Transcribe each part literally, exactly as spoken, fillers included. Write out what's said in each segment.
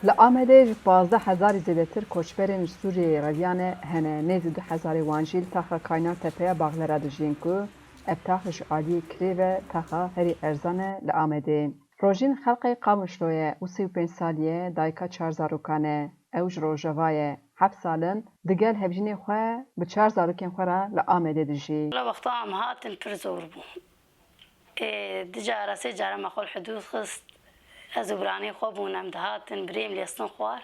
Li Amedê ji pazdeh hezarî zêdetir koçberên ji Sûriyeyê reviyane hene, nêzî du hezarê wan jî li taxa Kaynar Tepeya Baxlera dijîn ku ev tax ji aliyê kirê ve taxa herî erzan e li Amedê. Rojîn xelqê Qamişlo ye û sî û pênc salî ye, dayika çar zarokan e. Ew ji Rojava ye. Heft sal in digel hevjînê xwe bi çar zarokên xwe re li Amedê dijî. Wela wexta em hatin pir zor bû. Ê, du cara, sê cara me xwe li hidûd xist. Ez û biranê xwe bûn, em dihatin, birê min lêstin xwar.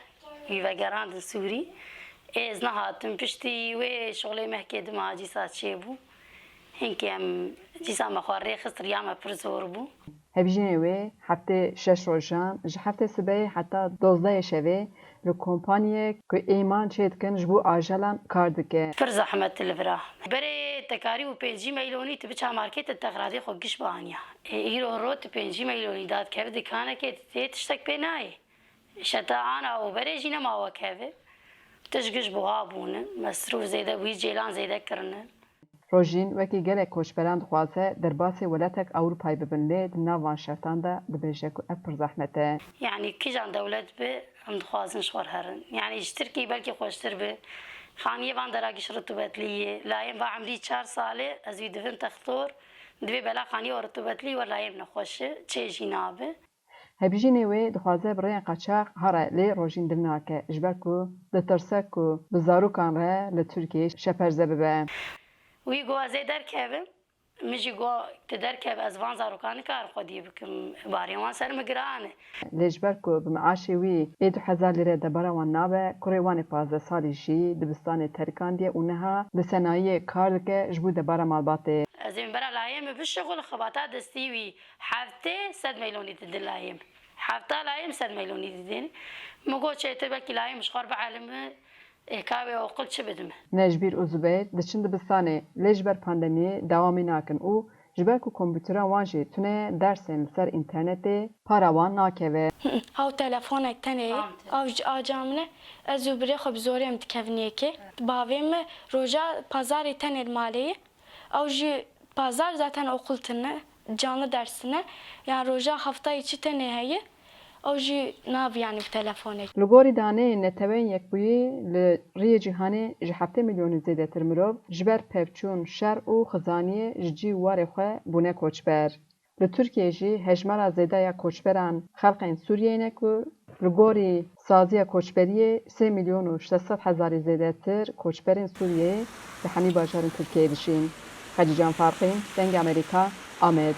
Wî vegerandin Sûrî. Ê, ez nehatim. Piştî wê şixulê mehkê dima dîsa çêbû. Hinkê em dîsa me xwe rê xist, riya me pir zor bû. Hevjînê wê heftê şeş rojan, ji heftê sibehê heta dozdehê şevê li kompaniyek ku êman çêdikin ji bo ajelan kar dike. Pir zehmet li vira. Berê te karî û pêncî meylonî tu biça marketê te xradê xwe giş bianiya. Ê, îro rot tu pêncî meylonî dadikevî dikanekê, tê tiştek pê nayê. Şeta ana û berê jî nema wek hev e. Tişt giş buha bûne. Mesrûf zêde bûyî, cêlan zêde kirine. Rojîn wekî gelek koçberan dixwaze derbasê welatek Ewropayê bibin, lê di nav van şertan de dibêje ku ev pir zehmet e. Yanî kîjan dewlet bi, em dixwazin ji xwe re herin. Yanî ji Tirkiyê belkî xweştir bi. Xaniyê van dera giş ritubetlî ye. Layên va emrî çar sal e, ez wî divim textor. Divê bela xaniyê we ritubetlî we layê min nexweş e, çê jî nabe. Hevjînê wê dixwaze bi rêyên qaçax here, lê Rojîn dil nake, ji ber ku ditirse ku bi zarokan re li Tirkiyeyê şeperze bibe. Wî got, ez ê derkevim. Min jî got, tu derkeve, ez van zarokan nikarim xwediyê bikim. Barê wan ser min giran e. Lê ji ber ku bi meaşê wî ê du hezar lîre debara wan nabe, kurê wan ê pazdeh salî jî dibistanê terikandiye û niha li senayiyê kar dike ji bo debara malbatê. Ez ê min bera layê min bişixul, xebata destî wî. Heftê sed meylonî didin layê min. Hefta layê min sed meylonî didin. Min got, çêtir belkî layê min ji xwe re bielime, ê, ka wê oqil çi bidim? Necbîr û Zubeyr diçin dibistanê, lê ji ber pandemiyê dewamê nakin û ji ber ku kompûtera wan jî tune ye, dersên li ser înternetê para wan nakeve. Ew telefonek tenê ye. Tamam, tamam. Ew ji aca min e. Ez û birê xwe bi zorê em dikevin yekê. Bavê min roja pazarê tenê li malê ye. Ew jî pazar zaten oqil tine, canlı ders tine. Yani roja heftayê çi tenê heye, ew jî nav yani bi telefonê. Li gorî daneyên Neteweyên Yekbûyî, li riyê cîhanê ji heftê milyonî zêdetir mirov ji ber pevçûn, şer û xizaniyê ji cî û warê xwe bûne koçber. Li Tirkiyeyê jî hejmara zêde ya koçberan xelkên Sûriyeyê ne ku li gorî saziya koçberiyê sê milyon û şeş sed hezarî zêdetir koçberên Sûriyeyê di hemî bajarên Tirkiyeyê dişîn. Xecîcan Farqîn, Dengê Amerîka, Amed.